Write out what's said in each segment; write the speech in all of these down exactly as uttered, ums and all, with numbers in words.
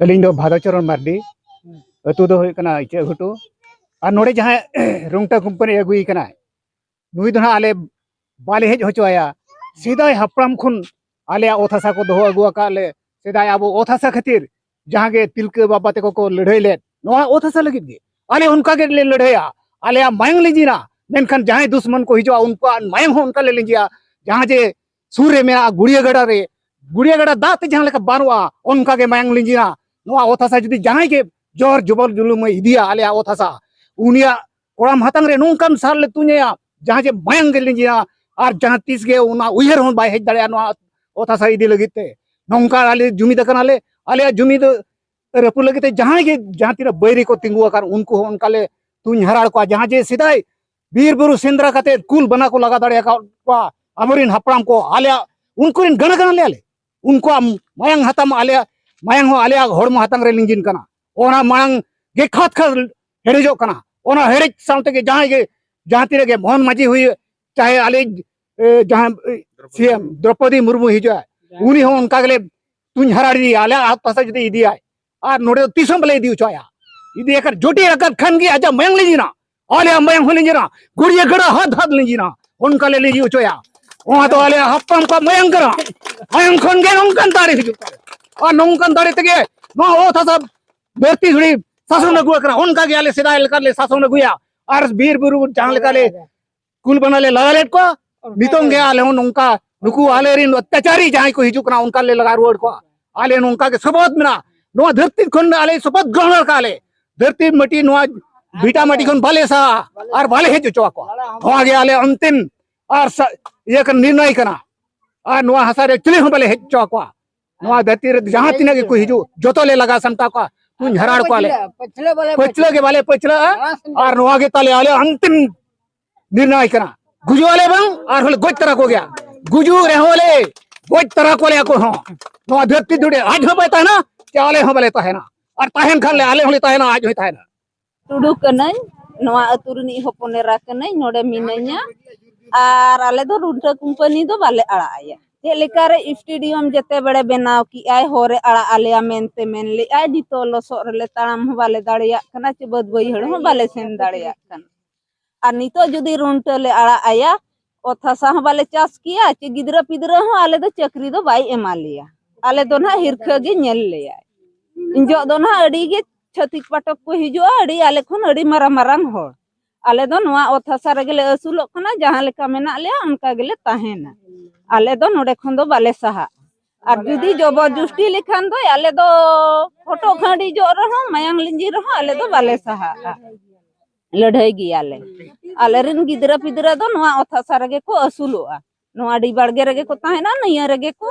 ᱟᱹᱞᱤᱧ ᱫᱚ ᱵᱷᱟᱫᱚᱪᱚᱨᱚᱱ ᱢᱟᱨᱰᱤ᱾ ᱟᱹᱛᱩ ᱫᱚ ᱦᱩᱭᱩᱜ ᱠᱟᱱᱟ ᱤᱪᱟᱹᱜ ᱜᱷᱩᱴᱩ᱾ ᱟᱨ ᱱᱚᱰᱮ ᱡᱟᱦᱟᱸᱭ ᱨᱩᱝᱴᱟ ᱠᱳᱢᱯᱟᱱᱤ ᱟᱹᱜᱩᱭᱮ ᱠᱟᱱᱟᱭ, ᱱᱩᱭ ᱫᱚ ᱱᱟᱦᱟᱜ ᱟᱞᱮ ᱵᱟᱞᱮ ᱦᱮᱡ ᱦᱚᱪᱚ ᱟᱭᱟ᱾ ᱥᱮᱫᱟᱭ ᱦᱟᱯᱲᱟᱢ ᱠᱷᱚᱱ ᱟᱞᱮᱭᱟᱜ ᱚᱛ ᱦᱟᱥᱟ ᱠᱚ ᱫᱚᱦᱚ ᱟᱹᱜᱩ ᱟᱠᱟᱫ ᱞᱮ᱾ ᱥᱮᱫᱟᱭ ᱟᱵᱚ ᱚᱛ ᱦᱟᱥᱟ ᱠᱷᱟᱹᱛᱤᱨ ᱡᱟᱦᱟᱸ ᱜᱮ ᱛᱤᱞᱠᱟᱹ ᱵᱟᱵᱟ ᱛᱟᱠᱚ ᱠᱚ ᱞᱟᱹᱲᱦᱟᱹᱭ ᱞᱮᱫ, ᱱᱚᱣᱟ ᱚᱛ ᱦᱟᱥᱟ ᱞᱟᱹᱜᱤᱫ ᱜᱮ ᱟᱞᱮ ᱚᱱᱠᱟ ᱜᱮᱞᱮ ᱞᱟᱹᱲᱦᱟᱹᱭᱟ᱾ ᱟᱞᱮᱭᱟᱜ ᱢᱟᱭᱟᱝ ᱞᱤᱸᱡᱤᱱᱟ, ᱢᱮᱱᱠᱷᱟᱱ ᱡᱟᱦᱟᱸᱭ ᱫᱩᱥᱢᱚᱱ ᱠᱚ ᱦᱤᱡᱩᱜᱼᱟ, ᱩᱱᱠᱩᱣᱟᱜ ᱢᱟᱭᱟᱝ ᱦᱚᱸ ᱚᱱᱠᱟ ᱞᱮ ᱞᱤᱸᱡᱤᱭᱟ᱾ ᱡᱟᱦᱟᱸ ᱡᱮ ᱥᱩᱨ ᱨᱮ ᱢᱮᱱᱟᱜᱼᱟ ᱜᱩᱲᱤᱭᱟᱹ ᱜᱟᱰᱟ ᱨᱮ, ᱜᱩᱲᱤᱭᱟᱹ ᱜᱟᱰᱟ ᱫᱟᱜ ᱛᱮ ᱡᱟᱦᱟᱸ ᱞᱮᱠᱟ ᱵᱟᱱᱚᱜᱼᱟ, ᱚᱱᱠᱟ ᱜᱮ ᱢᱟᱭᱟᱝ ᱞᱤᱸᱡᱤᱱᱟ᱾ ᱱᱚᱣᱟ ᱚᱛ ᱦᱟᱥᱟ ᱡᱩᱫᱤ ᱡᱟᱦᱟᱸᱭ ᱜᱮ ᱡᱚᱨ ᱡᱚᱵᱚᱨ ᱡᱩᱞᱩᱢᱮ ᱤᱫᱤᱭᱟ ᱟᱞᱮᱭᱟᱜ ᱚᱛ ᱦᱟᱥᱟ, ᱩᱱᱤᱭᱟᱜ ᱠᱚᱲᱟᱢ ᱦᱟᱛᱟᱝ ᱨᱮ ᱱᱚᱝᱠᱟᱱ ᱥᱟᱨ ᱞᱮ ᱛᱩᱧᱟᱭᱟ, ᱡᱟᱦᱟᱸ ᱡᱮ ᱢᱟᱭᱟᱝ ᱜᱮ ᱞᱤᱸᱡᱤᱱᱟ᱾ ᱟᱨ ᱡᱟᱦᱟᱸ ᱛᱤᱥ ᱜᱮ ᱚᱱᱟ ᱩᱭᱦᱟᱹᱨ ᱦᱚᱸ ᱵᱟᱭ ᱦᱮᱡ ᱫᱟᱲᱮᱭᱟᱜᱼᱟ ᱱᱚᱣᱟ ᱚᱛ ᱦᱟᱥᱟ ᱤᱫᱤ ᱞᱟᱹᱜᱤᱫ ᱛᱮ᱾ ᱱᱚᱝᱠᱟ ᱟᱞᱮ ᱡᱩᱢᱤᱫ ᱟᱠᱟᱱᱟᱞᱮ᱾ ᱟᱞᱮᱭᱟᱜ ᱡᱩᱢᱤᱫ ᱨᱟᱹᱯᱩᱫ ᱞᱟᱹᱜᱤᱫ ᱛᱮ ᱡᱟᱦᱟᱸᱭ ᱜᱮ, ᱡᱟᱦᱟᱸ ᱛᱤᱱᱟᱹᱜ ᱵᱟᱹᱭᱨᱤ ᱠᱚ ᱛᱤᱸᱜᱩ ᱟᱠᱟᱱ, ᱩᱱᱠᱩ ᱦᱚᱸ ᱚᱱᱠᱟ ᱞᱮ ᱛᱩᱧ ᱦᱟᱨᱟᱲ ᱠᱚᱣᱟ᱾ ᱡᱟᱦᱟᱸ ᱡᱮ ᱥᱮᱫᱟᱭ ᱵᱤᱨ ᱵᱩᱨᱩ ᱥᱮᱸᱫᱽᱨᱟ ᱠᱟᱛᱮ ᱠᱩᱞ ᱵᱟᱱᱟ ᱠᱚ ᱞᱟᱜᱟ ᱫᱟᱲᱮ ᱟᱠᱟᱫ ᱠᱚᱣᱟ ᱟᱵᱚᱨᱮᱱ ᱦᱟᱯᱲᱟᱢ ᱠᱚ, ᱟᱞᱮᱭᱟᱜ ᱩᱱᱠᱩ ᱨᱮᱱ ᱜᱟᱬᱟ ᱠᱟᱱᱟᱞᱮ ᱟᱞᱮ᱾ ᱩᱱᱠᱩᱣᱟᱜ ᱢᱟᱭᱟᱝ ᱦᱟᱛᱟᱢ ᱟᱞᱮᱭᱟᱜ, ᱢᱟᱭᱟᱝ ᱦᱚᱸ ᱟᱞᱮᱭᱟᱜ ᱦᱚᱲᱢᱚ ᱦᱟᱛᱟᱝ ᱨᱮ ᱞᱤᱸᱜᱤᱱ ᱠᱟᱱᱟ᱾ ᱚᱱᱟ ᱢᱟᱭᱟᱝ ᱜᱮ ᱠᱷᱟᱫ ᱠᱷᱟᱫ ᱦᱮᱰᱮᱡᱚᱜ ᱠᱟᱱᱟ᱾ ᱚᱱᱟ ᱦᱮᱰᱮᱡ ᱥᱟᱶ ᱛᱮᱜᱮ ᱡᱟᱦᱟᱸᱭ ᱜᱮ, ᱡᱟᱦᱟᱸ ᱛᱤᱱᱟᱹᱜ ᱜᱮ ᱢᱳᱦᱚᱱ ᱢᱟᱹᱡᱷᱤ ᱦᱩᱭᱩᱜ, ᱪᱟᱦᱮ ᱟᱞᱮ, ᱮ, ᱡᱟᱦᱟᱸ, ᱮ, ᱥᱤ ᱮᱢ ᱫᱨᱚᱯᱚᱫᱤ ᱢᱩᱨᱢᱩ ᱦᱤᱡᱩᱜᱼᱟ, ᱩᱱᱤ ᱦᱚᱸ ᱚᱱᱠᱟ ᱜᱮᱞᱮ ᱛᱩᱧ ᱦᱟᱨᱟᱲ ᱤᱫᱤᱭᱟ, ᱟᱞᱮᱭᱟᱜ ᱦᱟᱛ ᱦᱟᱥᱟ ᱡᱩᱫᱤ ᱤᱫᱤᱭᱟᱭ᱾ ᱟᱨ ᱱᱚᱰᱮ ᱫᱚ ᱛᱤᱥ ᱦᱚᱸ ᱵᱟᱞᱮ ᱤᱫᱤ ᱦᱚᱪᱚ ᱟᱭᱟ᱾ ᱤᱫᱤ ᱟᱠᱟᱫ ᱡᱚᱴᱮᱫ ᱟᱠᱟᱫ ᱠᱷᱟᱱ ᱜᱮ ᱟᱡᱟᱜ ᱢᱟᱭᱟᱝ ᱞᱤᱸᱡᱤᱱᱟ᱾ ᱟᱞᱮᱭᱟᱜ ᱢᱟᱭᱟᱝ ᱦᱚᱸ ᱞᱤᱸᱡᱤᱱᱟ, ᱜᱩᱲᱤᱭᱟᱹ ᱜᱟᱰᱟ ᱦᱟᱫ ᱦᱟᱫ ᱞᱤᱸᱡᱤᱱᱟ᱾ ᱚᱱᱠᱟ ᱞᱮ ᱞᱤᱸᱡᱤ ᱦᱚᱪᱚᱭᱟ᱾ ᱚᱱᱟ ᱫᱚ ᱟᱞᱮᱭᱟᱜ ᱦᱟᱯᱲᱟᱢ ᱠᱚᱣᱟᱜ ᱢᱟᱭᱟᱝ ᱠᱟᱱᱟ᱾ ᱢᱟᱭᱟᱝ ᱠᱷᱚᱱ ᱜᱮ ᱱᱚᱝᱠᱟᱱ ᱫᱟᱲᱮ ᱦᱤᱡᱩᱜ ᱠᱟᱱᱟ᱾ ᱟᱨ ᱱᱚᱝᱠᱟᱱ ᱫᱟᱲᱮ ᱛᱮᱜᱮ ᱱᱚᱣᱟ ᱚᱛ ᱦᱟᱥᱟ ᱫᱷᱟᱹᱨᱛᱤ ᱫᱷᱩᱲᱤ ᱥᱟᱥᱚᱱ ᱟᱹᱜᱩ ᱟᱠᱟᱱᱟ᱾ ᱚᱱᱠᱟ ᱜᱮ ᱟᱞᱮ ᱥᱮᱫᱟᱭ ᱞᱮᱠᱟ ᱞᱮ ᱥᱟᱥᱚᱱ ᱟᱹᱜᱩᱭᱟ᱾ ᱟᱨ ᱵᱤᱨ ᱵᱩᱨᱩ ᱡᱟᱦᱟᱸ ᱞᱮᱠᱟ ᱞᱮ ᱠᱩᱞ ᱵᱟᱱᱟ ᱞᱮ ᱞᱟᱜᱟ ᱞᱮᱫ ᱠᱚᱣᱟ, ᱱᱤᱛᱚᱝ ᱜᱮ ᱟᱞᱮ ᱦᱚᱸ ᱱᱚᱝᱠᱟ ᱱᱩᱠᱩ ᱟᱞᱮ ᱨᱮᱱ ᱚᱛᱛᱟᱪᱟᱨᱤ ᱡᱟᱦᱟᱸᱭ ᱠᱚ ᱦᱤᱡᱩᱜ ᱠᱟᱱᱟ, ᱚᱱᱠᱟ ᱞᱮ ᱞᱟᱜᱟ ᱨᱩᱣᱟᱹᱲ ᱠᱚᱣᱟ᱾ ᱟᱞᱮ ᱱᱚᱝᱠᱟ ᱜᱮ ᱥᱚᱯᱚᱛ ᱢᱮᱱᱟᱜᱼᱟ᱾ ᱱᱚᱣᱟ ᱫᱷᱟᱹᱨᱛᱤ ᱠᱷᱚᱱ ᱟᱞᱮ ᱥᱚᱯᱚᱛ ᱜᱨᱚᱦᱚᱱ ᱟᱠᱟᱫ ᱞᱮ᱾ ᱫᱷᱟᱹᱨᱛᱤ ᱢᱟᱹᱴᱤ, ᱱᱚᱣᱟ ᱵᱷᱤᱴᱟ ᱢᱟᱹᱴᱤ ᱠᱷᱚᱱ ᱵᱟᱞᱮ ᱥᱟᱦᱟᱜᱼᱟ ᱟᱨ ᱵᱟᱞᱮ ᱦᱮᱡ ᱦᱚᱪᱚ ᱟᱠᱚᱣᱟ᱾ ᱱᱚᱣᱟ ᱜᱮ ᱟᱞᱮ ᱚᱱᱛᱤᱢ ᱟᱨ ᱥᱟ-, ᱤᱭᱟᱹ ᱠᱟᱱ ᱱᱤᱨᱱᱚᱭ ᱠᱟᱱᱟ᱾ ᱟᱨ ᱱᱚᱣᱟ ᱦᱟᱥᱟ ᱨᱮ ᱪᱤᱞᱤ ᱦᱚᱸ ᱵᱟᱞᱮ ᱦᱮᱡ ᱦᱚᱪᱚ ᱟᱠᱚᱣᱟ᱾ ᱱᱚᱣᱟ ᱫᱷᱟᱹᱨᱛᱤ ᱨᱮ ᱡᱟᱦᱟᱸ ᱛᱤᱱᱟᱹᱜ ᱜᱮᱠᱚ ᱦᱤᱡᱩᱜ, ᱡᱚᱛᱚ ᱞᱮ ᱞᱟᱜᱟ ᱥᱟᱢᱴᱟᱣ ᱠᱚᱣᱟ, ᱛᱩᱧ ᱦᱟᱨᱟᱲ ᱠᱚᱣᱟᱞᱮ᱾ ᱯᱟᱹᱪᱷᱞᱟᱹ ᱜᱮ ᱵᱟᱞᱮ ᱯᱟᱹᱪᱷᱞᱟᱹᱜᱼᱟ᱾ ᱟᱨ ᱱᱚᱣᱟ ᱜᱮ ᱛᱟᱞᱮ ᱟᱞᱮ ᱚᱱᱛᱤᱢ ᱱᱤᱨᱱᱟᱭ ᱠᱟᱱᱟ᱾ ᱜᱩᱡᱩᱜ ᱟᱞᱮ ᱵᱟᱝ, ᱟᱨ ᱦᱚᱸᱞᱮ ᱜᱚᱡ ᱛᱟᱨᱟ ᱠᱚᱜᱮᱭᱟ᱾ ᱜᱩᱡᱩᱜ ᱨᱮᱦᱚᱸ ᱞᱮ ᱜᱚᱡ ᱛᱟᱨᱟ ᱠᱚᱣᱟᱞᱮ ᱟᱠᱚ ᱦᱚᱸ᱾ ᱱᱚᱣᱟ ᱫᱷᱟᱹᱨᱛᱤ ᱫᱷᱩᱲᱤ ᱟᱡ ᱦᱚᱸ ᱵᱟᱭ ᱛᱟᱦᱮᱱᱟ, ᱪᱮ ᱟᱞᱮ ᱦᱚᱸ ᱵᱟᱞᱮ ᱛᱟᱦᱮᱱᱟ᱾ ᱟᱨ ᱛᱟᱦᱮᱱ ᱠᱷᱟᱱ ᱞᱮ, ᱟᱞᱮ ᱦᱚᱸᱞᱮ ᱛᱟᱦᱮᱱᱟ, ᱟᱡ ᱦᱚᱸᱭ ᱛᱟᱦᱮᱱᱟ᱾ ᱴᱩᱰᱩ ᱠᱟᱹᱱᱟᱹᱧ᱾ ᱱᱚᱣᱟ ᱟᱹᱛᱩ ᱨᱤᱱᱤᱡ ᱦᱚᱯᱚᱱ ᱮᱨᱟ ᱠᱟᱹᱱᱟᱹᱧ᱾ ᱱᱚᱰᱮ ᱢᱤᱱᱟᱹᱧᱟ᱾ ᱟᱨ ᱟᱞᱮ ᱫᱚ ᱨᱩᱱᱴᱟᱹ ᱠᱳᱢᱯᱟᱱᱤ ᱫᱚ ᱵᱟᱞᱮ ᱟᱲᱟᱜ ᱟᱭᱟ᱾ ᱪᱮᱫ ᱞᱮᱠᱟᱨᱮ ᱥᱴᱮᱰᱤᱭᱟᱢ ᱡᱮᱛᱮ ᱵᱮᱲᱮ ᱵᱮᱱᱟᱣ ᱠᱮᱜᱼᱟᱭ, ᱦᱚᱨ ᱮ ᱟᱲᱟᱜ ᱟᱞᱮᱭᱟ ᱢᱮᱱᱛᱮ ᱢᱮᱱ ᱞᱮᱜᱼᱟᱭ, ᱱᱤᱛᱚᱜ ᱞᱚᱥᱚᱫ ᱨᱮᱞᱮ ᱛᱟᱲᱟᱢ ᱦᱚᱸ ᱵᱟᱞᱮ ᱫᱟᱲᱮᱭᱟᱜ ᱠᱟᱱᱟ, ᱪᱮ ᱵᱟᱹᱫ ᱵᱟᱹᱭᱦᱟᱹᱲ ᱦᱚᱸ ᱵᱟᱞᱮ ᱥᱮᱱ ᱫᱟᱲᱮᱭᱟᱜ ᱠᱟᱱᱟ᱾ ᱟᱨ ᱱᱤᱛᱚᱜ ᱡᱩᱫᱤ ᱨᱩᱱᱴᱟᱹ ᱞᱮ ᱟᱲᱟᱜ ᱟᱭᱟ, ᱚᱛ ᱦᱟᱥᱟ ᱦᱚᱸ ᱵᱟᱞᱮ ᱪᱟᱥ ᱠᱮᱭᱟ, ᱪᱮ ᱜᱤᱫᱽᱨᱟᱹ ᱯᱤᱫᱽᱨᱟᱹ ᱦᱚᱸ ᱟᱞᱮ ᱫᱚ ᱪᱟᱹᱠᱨᱤ ᱫᱚ ᱵᱟᱭ ᱮᱢᱟ ᱞᱮᱭᱟ᱾ ᱟᱞᱮ ᱫᱚ ᱱᱟᱦᱟᱜ ᱦᱤᱨᱠᱷᱟᱹ ᱜᱮ ᱧᱮᱞ ᱞᱮᱭᱟᱭ᱾ ᱤᱧ ᱡᱚᱜ ᱫᱚ ᱱᱟᱦᱟᱜ ᱟᱹᱰᱤ ᱜᱮ ᱪᱷᱟᱹᱛᱤᱠ ᱯᱟᱴᱚᱠ ᱠᱚ ᱦᱤᱡᱩᱜᱼᱟ, ᱟᱹᱰᱤ ᱟᱞᱮ ᱠᱷᱚᱱ ᱟᱹᱰᱤ ᱢᱟᱨᱟᱝ ᱢᱟᱨᱟᱝ ᱦᱚᱲ᱾ ᱟᱞᱮ ᱫᱚ ᱱᱚᱣᱟ ᱚᱛ ᱦᱟᱥᱟ ᱨᱮᱜᱮ ᱞᱮ ᱟᱹᱥᱩᱞᱚᱜ ᱠᱟᱱᱟ, ᱡᱟᱦᱟᱸ ᱞᱮᱠᱟ ᱢᱮᱱᱟᱜ ᱞᱮᱭᱟ ᱚᱱᱠᱟ ᱜᱮᱞᱮ ᱛᱟᱦᱮᱱᱟ᱾ ᱟᱞᱮ ᱫᱚ ᱱᱚᱰᱮ ᱠᱷᱚᱱ ᱫᱚ ᱵᱟᱞᱮ ᱥᱟᱦᱟᱜᱼᱟ᱾ ᱟᱨ ᱡᱩᱫᱤ ᱡᱚᱵᱚᱨ ᱡᱩᱥᱴᱤ ᱞᱮᱠᱷᱟᱱ ᱫᱚ ᱟᱞᱮ ᱫᱚ ᱦᱚᱴᱚᱜ ᱠᱷᱟᱹᱰᱤ ᱡᱚᱜ ᱨᱮᱦᱚᱸ, ᱢᱟᱭᱟᱝ ᱞᱤᱸᱡᱤ ᱨᱮᱦᱚᱸ ᱟᱞᱮ ᱫᱚ ᱵᱟᱞᱮ ᱥᱟᱦᱟᱜᱼᱟ᱾ ᱞᱟᱹᱲᱦᱟᱹᱭ ᱜᱮᱭᱟᱞᱮ᱾ ᱟᱞᱮᱨᱮᱱ ᱜᱤᱫᱽᱨᱟᱹ ᱯᱤᱫᱽᱨᱟᱹ ᱫᱚ ᱱᱚᱣᱟ ᱚᱛ ᱦᱟᱥᱟ ᱨᱮᱜᱮ ᱠᱚ ᱟᱹᱥᱩᱞᱚᱜᱼᱟ, ᱱᱚᱣᱟ ᱰᱤ ᱵᱟᱲᱜᱮ ᱨᱮᱜᱮ ᱠᱚ ᱛᱟᱦᱮᱱᱟ, ᱱᱤᱭᱟᱹ ᱨᱮᱜᱮ ᱠᱚ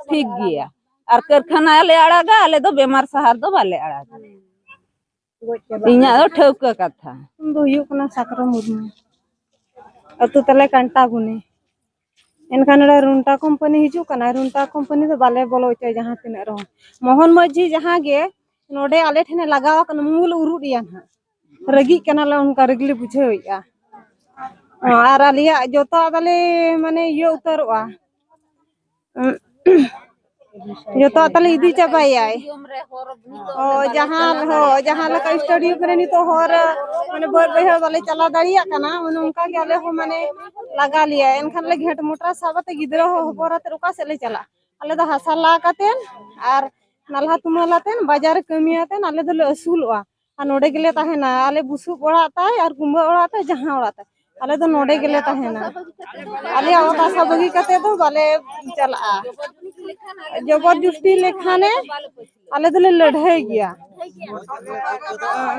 ᱴᱷᱤᱠ ᱜᱮᱭᱟ᱾ ᱟᱨ ᱠᱟᱹᱨᱠᱷᱟᱱᱟ ᱞᱮ ᱟᱲᱟᱜᱟ, ᱟᱞᱮ ᱫᱚ ᱵᱮᱢᱟᱨ ᱥᱟᱦᱟᱨ ᱫᱚ ᱵᱟᱞᱮ ᱟᱲᱟᱜᱟ᱾ ᱤᱧᱟᱹᱜ ᱫᱚ ᱴᱷᱟᱹᱣᱠᱟᱹ ᱠᱟᱛᱷᱟ᱾ ᱧᱩᱛᱩᱢ ᱫᱚ ᱦᱩᱭᱩᱜ ᱠᱟᱱᱟ ᱥᱟᱠᱨᱚ ᱢᱩᱨᱢᱩ, ᱟᱹᱛᱩ ᱛᱟᱞᱮ ᱠᱟᱱᱴᱟᱵᱩᱱᱤ᱾ ᱮᱱᱠᱷᱟᱱ ᱱᱚᱰᱮ ᱨᱩᱱᱴᱟ ᱠᱳᱢᱯᱟᱱᱤ ᱦᱤᱡᱩᱜ ᱠᱟᱱᱟ, ᱨᱩᱱᱴᱟ ᱠᱳᱢᱯᱟᱱᱤ ᱫᱚ ᱵᱟᱞᱮ ᱵᱚᱞᱚ ᱦᱚᱪᱚᱭᱟ ᱡᱟᱦᱟᱸ ᱛᱤᱱᱟᱹᱜ ᱨᱮᱦᱚᱸ᱾ ᱢᱳᱦᱚᱱ ᱢᱟᱹᱡᱷᱤ ᱡᱟᱦᱟᱸ ᱜᱮ ᱱᱚᱰᱮ ᱟᱞᱮ ᱴᱷᱮᱱᱮ ᱞᱟᱜᱟᱣ ᱟᱠᱟᱱᱟ, ᱢᱩᱞ ᱩᱨᱩᱫ ᱮᱭᱟ ᱱᱟᱦᱟᱜ᱾ ᱨᱟᱹᱜᱤᱜ ᱠᱟᱱᱟᱞᱮ, ᱚᱱᱠᱟ ᱨᱟᱹᱜᱤ ᱞᱮ ᱵᱩᱡᱷᱟᱹᱣᱮᱫᱼᱟ᱾ ᱟᱨ ᱟᱞᱮᱭᱟᱜ ᱡᱚᱛᱚᱣᱟᱜ ᱫᱚᱞᱮ ᱢᱟᱱᱮ ᱤᱭᱟᱹ ᱩᱛᱟᱹᱨᱚᱜᱼᱟ᱾ ᱡᱚᱛᱚᱣᱟᱜ ᱛᱟᱞᱮ ᱤᱫᱤ ᱪᱟᱵᱟᱭᱟᱭ᱾ ᱚ, ᱡᱟᱦᱟᱸ, ᱦᱚᱸ, ᱡᱟᱦᱟᱸ ᱞᱮᱠᱟ ᱥᱴᱮᱰᱤᱭᱟᱢ ᱨᱮ ᱱᱤᱛᱚᱜ ᱦᱚᱨ, ᱢᱟᱱᱮ, ᱵᱟᱹᱫ ᱵᱟᱹᱭᱦᱟᱹᱲ ᱵᱟᱞᱮ ᱪᱟᱞᱟᱣ ᱫᱟᱲᱮᱭᱟᱜ ᱠᱟᱱᱟ, ᱚᱱᱮ ᱚᱱᱠᱟ ᱜᱮ ᱟᱞᱮ ᱦᱚᱸ, ᱢᱟᱱᱮ, ᱞᱟᱜᱟ ᱞᱮᱭᱟ᱾ ᱮᱱᱠᱷᱟᱱ ᱞᱮ ᱜᱷᱮᱸᱴ ᱢᱚᱴᱨᱟ ᱥᱟᱵ ᱠᱟᱛᱮ ᱜᱤᱫᱽᱨᱟᱹ ᱦᱚᱸ ᱦᱚᱵᱚᱨ ᱟᱛᱮ ᱚᱠᱟ ᱥᱮᱫ ᱞᱮ ᱪᱟᱞᱟᱜᱼᱟ? ᱟᱞᱮ ᱫᱚ ᱦᱟᱥᱟ ᱞᱟ ᱠᱟᱛᱮ ᱟᱨ ᱱᱟᱞᱦᱟ ᱛᱩᱢᱟᱹᱞ ᱟᱛᱮ, ᱵᱟᱡᱟᱨ ᱨᱮ ᱠᱟᱹᱢᱤ ᱟᱛᱮ ᱟᱞᱮ ᱫᱚᱞᱮ ᱟᱹᱥᱩᱞᱚᱜᱼᱟ᱾ ᱟᱨ ᱱᱚᱰᱮ ᱜᱮᱞᱮ ᱛᱟᱦᱮᱱᱟ᱾ ᱟᱞᱮ ᱵᱩᱥᱩᱵ ᱚᱲᱟᱜ ᱛᱟᱭ ᱟᱨ ᱠᱩᱢᱵᱟᱹ ᱚᱲᱟᱜ ᱛᱟᱭ, ᱡᱟᱦᱟᱸ ᱚᱲᱟᱜ ᱛᱟᱭ, ᱟᱞᱮ ᱫᱚ ᱱᱚᱰᱮ ᱜᱮᱞᱮ ᱛᱟᱦᱮᱱᱟ᱾ ᱟᱞᱮᱭᱟᱜ ᱚᱛ ᱦᱟᱥᱟ ᱵᱟᱹᱜᱤ ᱠᱟᱛᱮ ᱫᱚ ᱵᱟᱞᱮ ᱪᱟᱞᱟᱜᱼᱟ᱾ ᱡᱚᱵᱚᱨ ᱡᱩᱥᱴᱤ ᱞᱮᱠᱷᱟᱱᱮ ᱟᱞᱮ ᱫᱚᱞᱮ ᱞᱟᱹᱲᱦᱟᱹᱭ ᱜᱮᱭᱟ᱾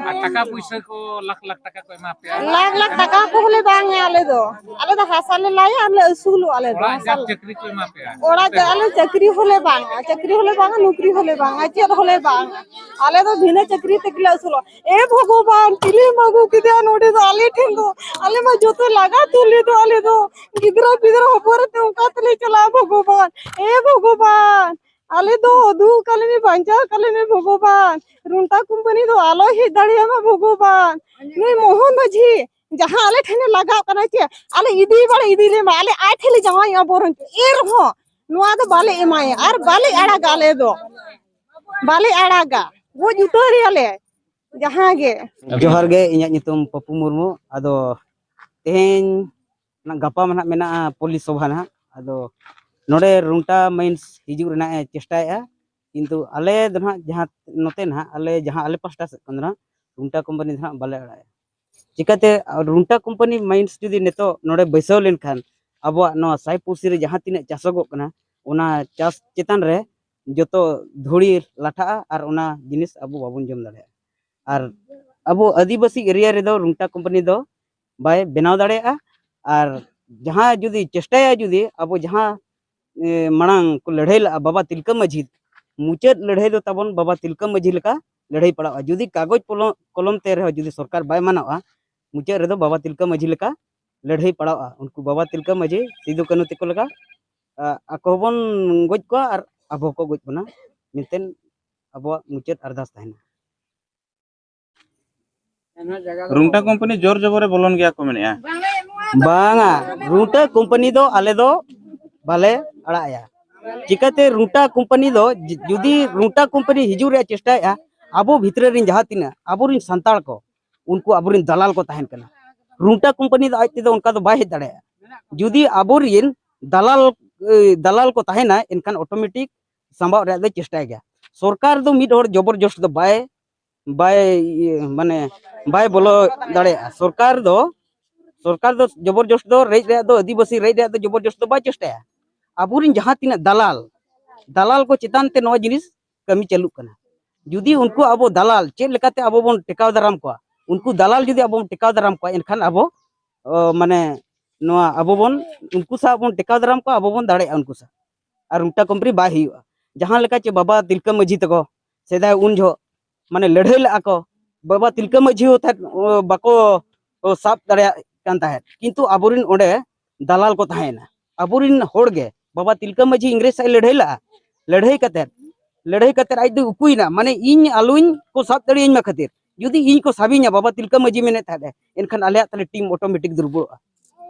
ᱟᱨ ᱴᱟᱠᱟ ᱯᱩᱭᱥᱟᱹ ᱠᱚ ᱞᱟᱠᱷ ᱞᱟᱠᱷ ᱴᱟᱠᱟ ᱠᱚ ᱮᱢᱟ ᱯᱮᱭᱟ? ᱞᱟᱠᱷ ᱞᱟᱠᱷ ᱴᱟᱠᱟ ᱠᱚᱦᱚᱸᱞᱮ ᱵᱟᱝᱟ᱾ ᱟᱞᱮ ᱫᱚ, ᱟᱞᱮ ᱫᱚ ᱦᱟᱥᱟ ᱞᱮ ᱞᱟᱭᱟ ᱟᱨ ᱞᱮ ᱟᱹᱥᱩᱞᱚᱜᱼᱟ᱾ ᱟᱞᱮ ᱫᱚ ᱚᱲᱟᱜ ᱦᱟᱥᱟ ᱡᱟᱠ ᱞᱮ ᱪᱟᱹᱠᱨᱤ ᱠᱚ ᱮᱢᱟ ᱯᱮᱭᱟ? ᱚᱲᱟᱜ ᱡᱟ-, ᱟᱞᱮ ᱪᱟᱹᱠᱨᱤ ᱦᱚᱸᱞᱮ ᱵᱟᱝᱟ, ᱪᱟᱹᱠᱨᱤ ᱦᱚᱸᱞᱮ ᱵᱟᱝᱟ, ᱱᱚᱠᱨᱤ ᱦᱚᱸᱞᱮ ᱵᱟᱝᱟ, ᱪᱮᱫ ᱦᱚᱸᱞᱮ ᱵᱟᱝᱟ᱾ ᱟᱞᱮ ᱫᱚ ᱵᱷᱤᱱᱟᱹ ᱪᱟᱹᱠᱨᱤ ᱛᱮᱜᱮ ᱞᱮ ᱟᱹᱥᱩᱞᱚᱜᱼᱟ᱾ ᱮ ᱵᱷᱚᱜᱚᱵᱟᱱ, ᱪᱤᱞᱤᱢ ᱟᱹᱜᱩ ᱠᱮᱫᱮᱭᱟ ᱱᱚᱰᱮ ᱫᱚ ᱟᱞᱮ ᱴᱷᱮᱱ ᱫᱚ? ᱟᱞᱮ ᱢᱟ ᱡᱚᱛᱚ ᱞᱟᱜᱟ ᱛᱩᱞ ᱞᱮᱫᱚ ᱟᱞᱮ ᱫᱚ᱾ ᱜᱤᱫᱽᱨᱟᱹ ᱯᱤᱫᱽᱨᱟᱹ ᱦᱚᱯᱚᱱ ᱨᱮ ᱚᱠᱟ ᱛᱮᱞᱮ ᱪᱟᱞᱟᱜᱼᱟ ᱵᱷᱚᱜᱚᱵᱟᱱ? ᱮ ᱵᱷᱚᱜᱚᱵᱟᱱ, ᱟᱞᱮ ᱫᱚ ᱫᱩᱜ ᱟᱞᱮ ᱢᱮ, ᱵᱟᱧᱪᱟᱣ ᱠᱟᱞᱮ ᱢᱮ ᱵᱷᱚᱜᱚᱵᱟᱱ᱾ ᱨᱩᱱᱴᱟ ᱠᱳᱢᱯᱟᱱᱤ ᱫᱚ ᱟᱞᱚᱭ ᱦᱮᱡ ᱫᱟᱲᱮᱭᱟᱜ ᱢᱟ ᱵᱷᱚᱜᱚᱵᱟᱱ᱾ ᱱᱩᱭ ᱢᱳᱦᱚᱱ ᱢᱟᱹᱡᱷᱤ ᱡᱟᱦᱟᱸ ᱟᱞᱮ ᱴᱷᱮᱱᱮ ᱞᱟᱜᱟᱣ ᱠᱟᱱᱟ ᱪᱮ, ᱟᱞᱮ ᱤᱫᱤ ᱵᱟᱲᱟ ᱤᱫᱤ ᱞᱮᱢᱟ, ᱟᱞᱮ ᱟᱡ ᱴᱷᱮᱱ ᱞᱮ ᱡᱟᱶᱟᱭᱚᱜᱼᱟ ᱵᱚᱨᱚᱝ ᱪᱚ᱾ ᱮᱱ ᱨᱮᱦᱚᱸ ᱱᱚᱣᱟ ᱫᱚ ᱵᱟᱞᱮ ᱮᱢᱟᱭᱟ ᱟᱨ ᱵᱟᱞᱮ ᱟᱲᱟᱜᱟ ᱟᱞᱮ ᱫᱚ᱾ ᱵᱟᱞᱮ ᱟᱲᱟᱜᱟ, ᱜᱚᱡ ᱩᱛᱟᱹᱨᱮᱭᱟᱞᱮ ᱡᱟᱦᱟᱸ ᱜᱮ᱾ ᱡᱚᱦᱟᱨ ᱜᱮ, ᱤᱧᱟᱹᱜ ᱧᱩᱛᱩᱢ ᱯᱟᱯᱩ ᱢᱩᱨᱢᱩ᱾ ᱟᱫᱚ ᱛᱮᱦᱮᱧ ᱱᱟᱜ ᱜᱟᱯᱟ ᱢᱟ ᱱᱟᱜ ᱢᱮᱱᱟᱜᱼᱟ ᱯᱚᱞᱤᱥ ᱥᱚᱵᱷᱟ ᱱᱟᱜ᱾ ᱟᱫᱚ ᱱᱚᱰᱮ ᱨᱩᱝᱴᱟ ᱢᱟᱭᱤᱱᱥ ᱦᱤᱡᱩᱜ ᱨᱮᱱᱟᱜ ᱮ ᱪᱮᱥᱴᱟᱭᱮᱫᱼᱟ, ᱠᱤᱱᱛᱩ ᱟᱞᱮ ᱫᱚ ᱱᱟᱜ ᱡᱟᱦᱟᱸ ᱱᱚᱛᱮ ᱱᱟᱜ ᱟᱞᱮ ᱡᱟᱦᱟᱸ ᱟᱞᱮ ᱯᱟᱥᱴᱟ ᱥᱮᱫ ᱠᱷᱚᱱ ᱫᱚ ᱱᱟᱜ ᱨᱩᱝᱴᱟ ᱠᱳᱢᱯᱟᱱᱤ ᱫᱚ ᱱᱟᱜ ᱵᱟᱞᱮ ᱟᱲᱟᱜᱟ᱾ ᱪᱤᱠᱟᱹᱛᱮ ᱨᱩᱝᱴᱟ ᱠᱳᱢᱯᱟᱱᱤ ᱢᱟᱭᱤᱱᱥ ᱡᱩᱫᱤ ᱱᱤᱛᱚᱜ ᱱᱚᱰᱮ ᱵᱟᱹᱭᱥᱟᱹᱣ ᱞᱮᱱᱠᱷᱟᱱ ᱟᱵᱚᱣᱟᱜ ᱱᱚᱣᱟ ᱥᱟᱭ ᱯᱩᱲᱥᱤ ᱨᱮ ᱡᱟᱦᱟᱸ ᱛᱤᱱᱟᱹᱜ ᱪᱟᱥᱚᱜᱚᱜ ᱠᱟᱱᱟ, ᱚᱱᱟ ᱪᱟᱥ ᱪᱮᱛᱟᱱ ᱨᱮ ᱡᱚᱛᱚ ᱫᱷᱩᱲᱤ ᱞᱟᱴᱷᱟᱜᱼᱟ ᱟᱨ ᱚᱱᱟ ᱡᱤᱱᱤᱥ ᱟᱵᱚ ᱵᱟᱵᱚᱱ ᱡᱚᱢ ᱫᱟᱲᱮᱭᱟᱜᱼᱟ᱾ ᱟᱨ ᱟᱵᱚ ᱟᱹᱫᱤᱵᱟᱹᱥᱤ ᱮᱨᱤᱭᱟ ᱨᱮᱫᱚ ᱨᱩᱝᱴᱟ ᱠᱳᱢᱯᱟᱱᱤ ᱫᱚ ᱵᱟᱭ ᱵᱮᱱᱟᱣ ᱫᱟᱲᱮᱭᱟᱜᱼᱟ᱾ ᱟᱨ ᱡᱟᱦᱟᱸ ᱡᱩᱫᱤ ᱪᱮᱥᱴᱟᱭᱟ, ᱡᱩᱫᱤ ᱟᱵᱚ ᱡᱟᱦᱟᱸ ᱮ, ᱢᱟᱲᱟᱝ ᱠᱚ ᱞᱟᱹᱲᱦᱟᱹᱭ ᱞᱟᱜᱼᱟ ᱵᱟᱵᱟ ᱛᱤᱞᱠᱟᱹ ᱢᱟᱹᱡᱷᱤ, ᱢᱩᱪᱟᱹᱫ ᱞᱟᱹᱲᱦᱟᱹᱭ ᱫᱚ ᱛᱟᱵᱚᱱ ᱵᱟᱵᱟ ᱛᱤᱞᱠᱟᱹ ᱢᱟᱹᱡᱷᱤ ᱞᱮᱠᱟ ᱞᱟᱹᱲᱦᱟᱹᱭ ᱯᱟᱲᱟᱜᱼᱟ᱾ ᱡᱩᱫᱤ ᱠᱟᱜᱚᱡᱽ ᱯᱚᱞᱚ-, ᱠᱚᱞᱚᱢ ᱛᱮ ᱨᱮᱦᱚᱸ ᱡᱩᱫᱤ ᱥᱚᱨᱠᱟᱨ ᱵᱟᱭ ᱢᱟᱱᱟᱣᱟ, ᱢᱩᱪᱟᱹᱫ ᱨᱮᱫᱚ ᱵᱟᱵᱟ ᱛᱤᱞᱠᱟᱹ ᱢᱟᱹᱡᱷᱤ ᱞᱮᱠᱟ ᱞᱟᱹᱲᱦᱟᱹᱭ ᱯᱟᱲᱟᱜᱼᱟ᱾ ᱩᱱᱠᱩ ᱵᱟᱵᱟ ᱛᱤᱞᱠᱟᱹ ᱢᱟᱹᱡᱷᱤ, ᱥᱤᱫᱩ ᱠᱟᱹᱱᱦᱩ ᱛᱟᱠᱚ ᱞᱮᱠᱟ, ᱟ, ᱟᱠᱚ ᱦᱚᱸᱵᱚᱱ ᱜᱚᱡ ᱠᱚᱣᱟ ᱟᱨ ᱟᱵᱚ ᱦᱚᱸᱠᱚ ᱜᱚᱡ ᱵᱚᱱᱟ, ᱢᱮᱱᱛᱮ ᱟᱵᱚᱣᱟᱜ ᱢᱩᱪᱟᱹᱫ ᱟᱨᱫᱟᱥ ᱛᱟᱦᱮᱱᱟ᱾ ᱨᱩᱝᱴᱟ ᱠᱳᱢᱯᱟᱱᱤ ᱡᱳᱨ ᱡᱚᱵᱚᱨᱮ ᱵᱚᱞᱚᱱ ᱜᱮᱭᱟ ᱠᱚ ᱢᱮᱱᱮᱫᱼᱟ᱾ ᱵᱟᱝᱟ, ᱨᱩᱝᱴᱟ ᱠᱳᱢᱯᱟᱱᱤ ᱫᱚ ᱟᱞᱮ ᱫᱚ ᱵᱟᱞᱮ ᱟᱲᱟᱜ ᱮᱭᱟ᱾ ᱪᱤᱠᱟᱹᱛᱮ ᱨᱩᱝᱴᱟ ᱠᱳᱢᱯᱟᱱᱤ ᱫᱚ ᱡᱩ-, ᱡᱩᱫᱤ ᱨᱩᱝᱴᱟ ᱠᱳᱢᱯᱟᱱᱤ ᱦᱤᱡᱩᱜ ᱨᱮᱭᱟᱜ ᱪᱮᱥᱴᱟᱭᱮᱫᱼᱟ, ᱟᱵᱚ ᱵᱷᱤᱛᱨᱤ ᱨᱮᱱ ᱡᱟᱦᱟᱸ ᱛᱤᱱᱟᱹᱜ ᱟᱵᱚᱨᱮᱱ ᱥᱟᱱᱛᱟᱲ ᱠᱚ, ᱩᱱᱠᱩ ᱟᱵᱚᱨᱮᱱ ᱫᱟᱞᱟᱞ ᱠᱚ ᱛᱟᱦᱮᱱ ᱠᱟᱱᱟ᱾ ᱨᱩᱝᱴᱟ ᱠᱳᱢᱯᱟᱱᱤ ᱫᱚ ᱟᱡ ᱛᱮᱫᱚ ᱚᱱᱠᱟ ᱫᱚ ᱵᱟᱭ ᱦᱮᱡ ᱫᱟᱲᱮᱭᱟᱜᱼᱟ᱾ ᱡᱩᱫᱤ ᱟᱵᱚᱨᱮᱱ ᱫᱟᱞᱟᱞ, ᱮ, ᱫᱟᱞᱟᱞ ᱠᱚ ᱛᱟᱦᱮᱱᱟ, ᱮᱱᱠᱷᱟᱱ ᱚᱴᱳᱢᱮᱴᱤᱠ ᱥᱟᱢᱵᱟᱣ ᱨᱮᱭᱟᱜ ᱫᱚᱭ ᱪᱮᱥᱴᱟᱭ ᱜᱮᱭᱟ᱾ ᱥᱚᱨᱠᱟᱨ ᱫᱚ ᱢᱤᱫ ᱦᱚᱲ ᱡᱚᱵᱚᱨᱡᱚᱥ ᱫᱚ ᱵᱟᱭ, ᱵᱟᱭ, ᱤᱭᱟᱹ, ᱢᱟᱱᱮ, ᱵᱟᱭ ᱵᱚᱞᱚ ᱫᱟᱲᱮᱭᱟᱜᱼᱟ᱾ ᱥᱚᱨᱠᱟᱨ ᱫᱚ, ᱥᱚᱨᱠᱟᱨ ᱫᱚ ᱡᱚᱵᱚᱨᱡᱚᱥ ᱫᱚ ᱨᱮᱡ ᱨᱮᱭᱟᱜ ᱫᱚ, ᱟᱹᱫᱤᱵᱟᱹᱥᱤ ᱨᱮᱡ ᱨᱮᱭᱟᱜ ᱫᱚ ᱡᱚᱵᱚᱨᱡᱚᱥ ᱫᱚ ᱵᱟᱭ ᱪᱮᱥᱴᱟᱭᱟ᱾ ᱟᱵᱚᱨᱮᱱ ᱡᱟᱦᱟᱸ ᱛᱤᱱᱟᱹᱜ ᱫᱟᱞᱟᱞ, ᱫᱟᱞᱟᱞ ᱠᱚ ᱪᱮᱛᱟᱱ ᱛᱮ ᱱᱚᱣᱟ ᱡᱤᱱᱤᱥ ᱠᱟᱹᱢᱤ ᱪᱟᱹᱞᱩᱜ ᱠᱟᱱᱟ᱾ ᱡᱩᱫᱤ ᱩᱱᱠᱩ ᱟᱵᱚ ᱫᱟᱞᱟᱞ ᱪᱮᱫ ᱞᱮᱠᱟᱛᱮ ᱟᱵᱚ ᱵᱚᱱ ᱴᱮᱠᱟᱣ ᱫᱟᱨᱟᱢ ᱠᱚᱣᱟ, ᱩᱱᱠᱩ ᱫᱟᱞᱟᱞ ᱡᱩᱫᱤ ᱟᱵᱚ ᱵᱚᱱ ᱴᱮᱠᱟᱣ ᱫᱟᱨᱟᱢ ᱠᱚᱣᱟ, ᱮᱱᱠᱷᱟᱱ ᱟᱵᱚ, ᱚ, ᱢᱟᱱᱮ, ᱱᱚᱣᱟ ᱟᱵᱚ ᱵᱚᱱ, ᱩᱱᱠᱩ ᱥᱟᱶ ᱵᱚᱱ ᱴᱮᱠᱟᱣ ᱫᱟᱨᱟᱢ ᱠᱚᱣᱟ, ᱟᱵᱚ ᱵᱚᱱ ᱫᱟᱲᱮᱭᱟᱜᱼᱟ ᱩᱱᱠᱩ ᱥᱟᱶ᱾ ᱟᱨ ᱨᱩᱝᱴᱟ ᱠᱳᱢᱯᱟᱱᱤ ᱵᱟᱭ ᱦᱩᱭᱩᱜᱼᱟ᱾ ᱡᱟᱦᱟᱸ ᱞᱮᱠᱟ ᱪᱮ ᱵᱟᱵᱟ ᱛᱤᱞᱠᱟᱹ ᱢᱟᱹᱡᱷᱤ ᱛᱟᱠᱚ ᱥᱮᱫᱟᱭ ᱩᱱ ᱡᱚᱦᱚᱜ, ᱢᱟᱱᱮ, ᱞᱟᱹᱲᱦᱟᱹᱭ ᱞᱟᱜᱼᱟ ᱠᱚ, ᱵᱟᱵᱟ ᱛᱤᱞᱠᱟᱹ ᱢᱟᱹᱡᱷᱤ ᱦᱚᱸ ᱛᱟᱦᱮᱸᱫ, ᱚ, ᱵᱟᱠᱚ, ᱚ, ᱥᱟᱵ ᱫᱟᱲᱮᱭᱟᱜ ᱠᱟᱱ ᱛᱟᱦᱮᱸᱫ, ᱠᱤᱱᱛᱩ ᱟᱵᱚᱨᱮᱱ ᱚᱸᱰᱮ ᱫᱟᱞᱟᱞ ᱠᱚ ᱛᱟᱦᱮᱸᱭᱮᱱᱟ᱾ ᱟᱵᱚᱨᱮᱱ ᱦᱚᱲ ᱜᱮ, ᱵᱟᱵᱟ ᱛᱤᱞᱠᱟᱹ ᱢᱟᱹᱡᱷᱤ ᱤᱝᱨᱮᱡᱽ ᱥᱟᱶ ᱞᱟᱹᱲᱦᱟᱹᱭ ᱞᱟᱜᱼᱟ, ᱞᱟᱹᱲᱦᱟᱹᱭ ᱠᱟᱛᱮᱫ, ᱞᱟᱹᱲᱦᱟᱹᱭ ᱠᱟᱛᱮᱫ ᱟᱡ ᱫᱚ ᱩᱠᱩᱭᱮᱱᱟ, ᱢᱟᱱᱮ, ᱤᱧ ᱟᱞᱚᱧ ᱠᱚ ᱥᱟᱵ ᱫᱟᱲᱮᱭᱟᱹᱧ ᱢᱟ ᱠᱷᱟᱹᱛᱤᱨ᱾ ᱡᱩᱫᱤ ᱤᱧ ᱠᱚ ᱥᱟᱵᱤᱧᱟ, ᱵᱟᱵᱟ ᱛᱤᱞᱠᱟᱹ ᱢᱟᱹᱡᱷᱤ ᱢᱮᱱᱮᱫ ᱛᱟᱦᱮᱸᱫ ᱮ, ᱮᱱᱠᱷᱟᱱ ᱟᱞᱮᱭᱟᱜ ᱛᱟᱦᱞᱮ ᱴᱤᱢ ᱚᱴᱳᱢᱮᱴᱤᱠ ᱫᱩᱨᱵᱚᱞᱚᱜᱼᱟ᱾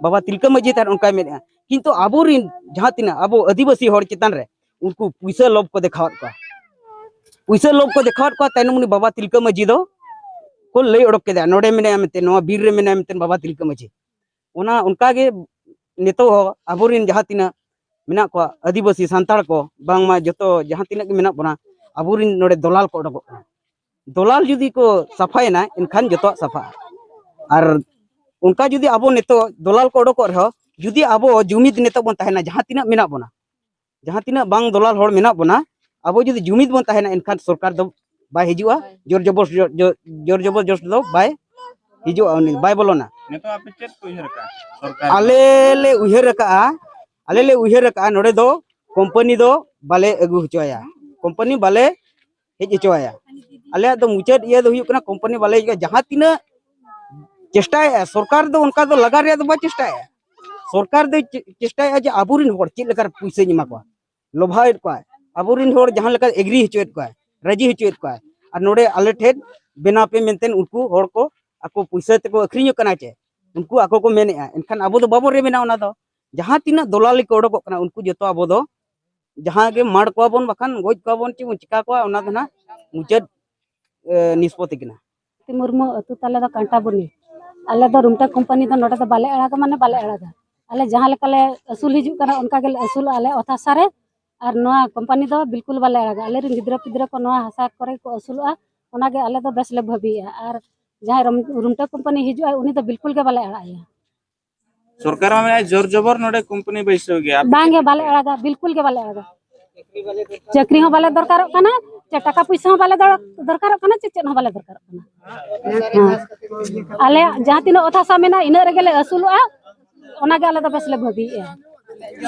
ᱵᱟᱵᱟ ᱛᱤᱞᱠᱟᱹ ᱢᱟᱹᱡᱷᱤ ᱛᱟᱦᱮᱸᱫ ᱚᱱᱠᱟᱭ ᱢᱮᱱᱮᱫᱼᱟ᱾ ᱠᱤᱱᱛᱩ ᱟᱵᱚᱨᱤᱱ ᱡᱟᱦᱟᱸ ᱛᱤᱱᱟᱹᱜ ᱟᱵᱚ ᱟᱹᱫᱤᱵᱟᱹᱥᱤ ᱦᱚᱲ ᱪᱮᱛᱟᱱ ᱨᱮ ᱩᱱᱠᱩ ᱯᱩᱭᱥᱟᱹ ᱞᱚᱵᱷ ᱠᱚ ᱫᱮᱠᱷᱟᱣᱟᱫ ᱠᱚᱣᱟ᱾ ᱯᱩᱭᱥᱟᱹ ᱞᱚᱵᱷ ᱠᱚ ᱫᱮᱠᱷᱟᱣᱟᱫ ᱠᱚᱣᱟ, ᱛᱟᱭᱱᱚᱢ ᱩᱱᱤ ᱵᱟᱵᱟ ᱛᱤᱞᱠᱟᱹ ᱢᱟᱹᱡᱷᱤ ᱫᱚ ᱠᱚ ᱞᱟᱹᱭ ᱚᱰᱚᱠ ᱠᱮᱫᱟ, ᱱᱚᱰᱮ ᱢᱮᱱᱟᱭᱟ ᱢᱮᱱᱛᱮ, ᱱᱚᱣᱟ ᱵᱤᱨ ᱨᱮ ᱢᱮᱱᱟᱭᱟ ᱢᱮᱱᱛᱮ ᱵᱟᱵᱟ ᱛᱤᱞᱠᱟᱹ ᱢᱟᱹᱡᱷᱤ᱾ ᱚᱱᱟ ᱚᱱᱠᱟ ᱜᱮ ᱱᱤᱛᱚᱜ ᱦᱚᱸ ᱟᱵᱚᱨᱤᱱ ᱡᱟᱦᱟᱸ ᱛᱤᱱᱟᱹᱜ ᱢᱮᱱᱟᱜ ᱠᱚᱣᱟ ᱟᱹᱫᱤᱵᱟᱹᱥᱤ ᱥᱟᱱᱛᱟᱲ ᱠᱚ, ᱵᱟᱝᱢᱟ ᱡᱚᱛᱚ ᱡᱟᱦᱟᱸ ᱛᱤᱱᱟᱹᱜ ᱜᱮ ᱢᱮᱱᱟᱜ ᱵᱚᱱᱟ, ᱟᱵᱚᱨᱤᱱ ᱱᱚᱰᱮ ᱫᱚᱞᱟᱞ ᱠᱚ ᱚᱰᱚᱠᱚᱜ ᱠᱟᱱᱟ᱾ ᱫᱚᱞᱟᱞ ᱡᱩᱫᱤ ᱠᱚ ᱥᱟᱯᱷᱟᱭᱮᱱᱟ, ᱮᱱᱠᱷᱟᱱ ᱡᱚᱛᱚᱣᱟᱜ ᱥᱟᱯᱷᱟᱜᱼᱟ᱾ ᱟᱨ ᱚᱱᱠᱟ ᱡᱩᱫᱤ ᱟᱵᱚ ᱱᱤᱛᱚᱜ ᱫᱚᱞᱟᱞ ᱠᱚ ᱚᱰᱚᱠᱚᱜ ᱨᱮᱦᱚᱸ, ᱡᱩᱫᱤ ᱟᱵᱚ ᱡᱩᱢᱤᱫ ᱱᱤᱛᱚᱜ ᱵᱚᱱ ᱛᱟᱦᱮᱱᱟ, ᱡᱟᱦᱟᱸ ᱛᱤᱱᱟᱹᱜ ᱢᱮᱱᱟᱜ ᱵᱚᱱᱟ, ᱡᱟᱦᱟᱸ ᱛᱤᱱᱟᱹᱜ ᱵᱟᱝ ᱫᱚᱞᱟᱞ ᱦᱚᱲ ᱢᱮᱱᱟᱜ ᱵᱚᱱᱟ, ᱟᱵᱚ ᱡᱩᱫᱤ ᱡᱩᱢᱤᱫ ᱵᱚᱱ ᱛᱟᱦᱮᱱᱟ, ᱮᱱᱠᱷᱟᱱ ᱥᱚᱨᱠᱟᱨ ᱫᱚ ᱵᱟᱭ ᱦᱤᱡᱩᱜᱼᱟ, ᱡᱳᱨ ᱡᱚᱵᱚᱨ-, ᱡᱳᱨ, ᱡᱳᱨ ᱡᱚᱵᱚᱨᱡᱚᱥ ᱫᱚ ᱵᱟᱭ ᱦᱤᱡᱩᱜᱼᱟ, ᱩᱱᱤ ᱵᱟᱭ ᱵᱚᱞᱚᱱᱟ᱾ ᱱᱤᱛᱚᱜ ᱟᱯᱮ ᱪᱮᱫ ᱯᱮ ᱩᱭᱦᱟᱹᱨ ᱟᱠᱟᱫᱼᱟ ᱥᱚᱨᱠᱟᱨ? ᱟᱞᱮ ᱞᱮ ᱩᱭᱦᱟᱹᱨ ᱟᱠᱟᱫᱼᱟ, ᱟᱞᱮ ᱞᱮ ᱩᱭᱦᱟᱹᱨ ᱟᱠᱟᱫᱼᱟ, ᱱᱚᱰᱮ ᱫᱚ ᱠᱳᱢᱯᱟᱱᱤ ᱫᱚ ᱵᱟᱞᱮ ᱟᱹᱜᱩ ᱦᱚᱪᱚᱣᱟᱭᱟ, ᱠᱳᱢᱯᱟᱱᱤ ᱵᱟᱞᱮ ᱦᱮᱡ ᱦᱚᱪᱚᱣᱟᱭᱟ᱾ ᱟᱞᱮᱭᱟᱜ ᱫᱚ ᱢᱩᱪᱟᱹᱫ ᱤᱭᱟᱹ ᱫᱚ ᱦᱩᱭᱩᱜ ᱠᱟᱱᱟ, ᱠᱳᱢᱯᱟᱱᱤ ᱵᱟᱞᱮ ᱦᱤᱡᱩᱜᱼᱟ᱾ ᱡᱟᱦᱟᱸ ᱛᱤᱱᱟᱹᱜ ᱪᱮᱥᱴᱟᱭᱮᱫᱼᱟ, ᱥᱚᱨᱠᱟᱨ ᱫᱚ ᱚᱱᱠᱟ ᱫᱚ ᱞᱟᱜᱟ ᱨᱮᱭᱟᱜ ᱫᱚ ᱵᱟᱭ ᱪᱮᱥᱴᱟᱭᱮᱫᱼᱟ᱾ ᱥᱚᱨᱠᱟᱨ ᱫᱚᱭ ᱪᱮ-, ᱪᱮᱥᱴᱟᱭᱮᱫᱼᱟ ᱡᱮ ᱟᱵᱚᱨᱮᱱ ᱦᱚᱲ ᱪᱮᱫ ᱞᱮᱠᱟᱨᱮ ᱯᱩᱭᱥᱟᱹᱧ ᱮᱢᱟ ᱠᱚᱣᱟ, ᱞᱚᱵᱷᱟᱣᱮᱫ ᱠᱚᱣᱟᱭ, ᱟᱵᱚᱨᱮᱱ ᱦᱚᱲ ᱡᱟᱦᱟᱸ ᱞᱮᱠᱟ ᱮᱜᱽᱨᱤ ᱦᱚᱪᱚᱭᱮᱫ ᱠᱚᱣᱟᱭ, ᱨᱟᱹᱡᱤ ᱦᱚᱪᱚᱭᱮᱫ ᱠᱚᱣᱟᱭ, ᱟᱨ ᱱᱚᱰᱮ ᱟᱞᱮ ᱴᱷᱮᱱ ᱵᱮᱱᱟᱣ ᱯᱮ ᱢᱮᱱᱛᱮ ᱩᱱᱠᱩ ᱦᱚᱲ ᱠᱚ ᱟᱠᱚ ᱯᱩᱭᱥᱟᱹ ᱛᱮᱠᱚ ᱟᱹᱠᱷᱨᱤᱧᱚᱜ ᱠᱟᱱᱟ ᱪᱮ, ᱩᱱᱠᱩ ᱟᱠᱚ ᱠᱚ ᱢᱮᱱᱮᱫᱼᱟ᱾ ᱮᱱᱠᱷᱟᱱ ᱟᱵᱚ ᱫᱚ ᱵᱟᱵᱚᱱ ᱨᱮᱵᱮᱱᱟ ᱚᱱᱟ ᱫᱚ᱾ ᱡᱟᱦᱟᱸ ᱛᱤᱱᱟᱹᱜ ᱫᱚᱞᱟᱞᱤ ᱠᱚ ᱚᱰᱚᱠᱚᱜ ᱠᱟᱱᱟ, ᱩᱱᱠᱩ ᱡᱚᱛᱚ ᱟᱵᱚ ᱫᱚ ᱡᱟᱦᱟᱸ ᱜᱮ ᱢᱟᱲ ᱠᱚᱣᱟ ᱵᱚᱱ, ᱵᱟᱠᱷᱟᱱ ᱜᱚᱡ ᱠᱚᱣᱟ ᱵᱚᱱ, ᱪᱮᱫ ᱵᱚᱱ ᱪᱤᱠᱟ ᱠᱚᱣᱟ, ᱚᱱᱟ ᱫᱚ ᱱᱟᱦᱟᱜ ᱢᱩᱪᱟᱹᱫ, ᱮ, ᱱᱤᱥᱯᱚᱛᱤ ᱠᱟᱱᱟ᱾ ᱢᱩᱨᱢᱩ ᱟᱹᱛᱩ ᱛᱟᱞᱮ ᱫᱚ ᱠᱟᱱᱴᱟᱵᱩᱱᱤ᱾ ᱟᱞᱮ ᱫᱚ ᱨᱩᱢᱴᱟ ᱠᱳᱢᱯᱟᱱᱤ ᱫᱚ ᱱᱚᱰᱮ ᱫᱚ ᱵᱟᱞᱮ ᱟᱲᱟᱜᱟ, ᱢᱟᱱᱮ ᱵᱟᱞᱮ ᱟᱲᱟᱜᱟ᱾ ᱟᱞᱮ ᱡᱟᱦᱟᱸ ᱞᱮᱠᱟ ᱞᱮ ᱟᱹᱥᱩᱞ ᱦᱤᱡᱩᱜ ᱠᱟᱱᱟ, ᱚᱱᱠᱟ ᱜᱮᱞᱮ ᱟᱹᱥᱩᱞᱚᱜᱼᱟ ᱟᱞᱮ ᱚᱛ ᱦᱟᱥᱟ ᱨᱮ᱾ ᱟᱨ ᱱᱚᱣᱟ ᱠᱳᱢᱯᱟᱱᱤ ᱫᱚ ᱵᱤᱞᱠᱩᱞ ᱵᱟᱞᱮ ᱟᱲᱟᱜᱟ᱾ ᱟᱞᱮ ᱨᱮᱱ ᱜᱤᱫᱽᱨᱟᱹ ᱯᱤᱫᱽᱨᱟᱹ ᱠᱚ ᱱᱚᱣᱟ ᱦᱟᱥᱟ ᱠᱚᱨᱮ ᱠᱚ ᱟᱹᱥᱩᱞᱚᱜᱼᱟ, ᱚᱱᱟ ᱜᱮ ᱟᱞᱮ ᱫᱚ ᱵᱮᱥ ᱞᱮ ᱵᱷᱟᱹᱵᱤᱭᱮᱜᱼᱟ᱾ ᱟᱨ ᱡᱟᱦᱟᱸᱭ ᱨᱩᱢ-, ᱨᱩᱢᱴᱟ ᱠᱳᱢᱯᱟᱱᱤ ᱦᱤᱡᱩᱜᱼᱟ, ᱩᱱᱤ ᱫᱚ ᱵᱤᱞᱠᱩᱞ ᱜᱮ ᱵᱟᱞᱮ ᱟᱲᱟᱜ ᱮᱭᱟ᱾ ᱥᱚᱨᱠᱟᱨ ᱢᱟ ᱢᱮᱱᱮᱫ ᱡᱳᱨ ᱡᱚᱵᱚᱨ ᱱᱚᱰᱮ ᱠᱳᱢᱯᱟᱱᱤ ᱵᱟᱹᱭᱥᱟᱹᱣ ᱜᱮᱭᱟ᱾ ᱟᱯᱮ ᱵᱟᱝ ᱜᱮ, ᱪᱮᱫ ᱵᱟᱞᱮ ᱟᱲᱟᱜᱟ, ᱵᱤᱞᱠᱩᱞ ᱜᱮ ᱵᱟᱞᱮ ᱟᱲᱟᱜᱟ᱾ ᱪᱟᱹᱠᱨᱤ ᱦᱚᱸ ᱵᱟᱞᱮ ᱫᱚᱨᱠᱟᱨᱚᱜ ᱠᱟᱱᱟ, ᱪᱮ ᱴᱟᱠᱟ ᱯᱩᱭᱥᱟᱹ ᱦᱚᱸ ᱵᱟᱞᱮ ᱫᱚᱨ-, ᱫᱚᱨᱠᱟᱨᱚᱜ ᱠᱟᱱᱟ, ᱪᱮ ᱪᱮᱫ ᱦᱚᱸ ᱵᱟᱞᱮ ᱫᱚᱨᱠᱟᱨᱚᱜ ᱠᱟᱱᱟ᱾ ᱦᱮᱸ᱾ ᱟᱞᱮᱭᱟᱜ ᱡᱟᱦᱟᱸ ᱛᱤᱱᱟᱹᱜ ᱚᱛ ᱦᱟᱥᱟ ᱢᱮᱱᱟᱜᱼᱟ, ᱤᱱᱟᱹᱜ ᱨᱮᱜᱮ ᱞᱮ ᱟᱹᱥᱩᱞᱚᱜᱼᱟ, ᱚᱱᱟ ᱜᱮ ᱟᱞᱮ ᱫᱚ ᱵᱮᱥ ᱞᱮ ᱵᱷᱟᱹᱵᱤᱭᱮᱜᱼᱟ᱾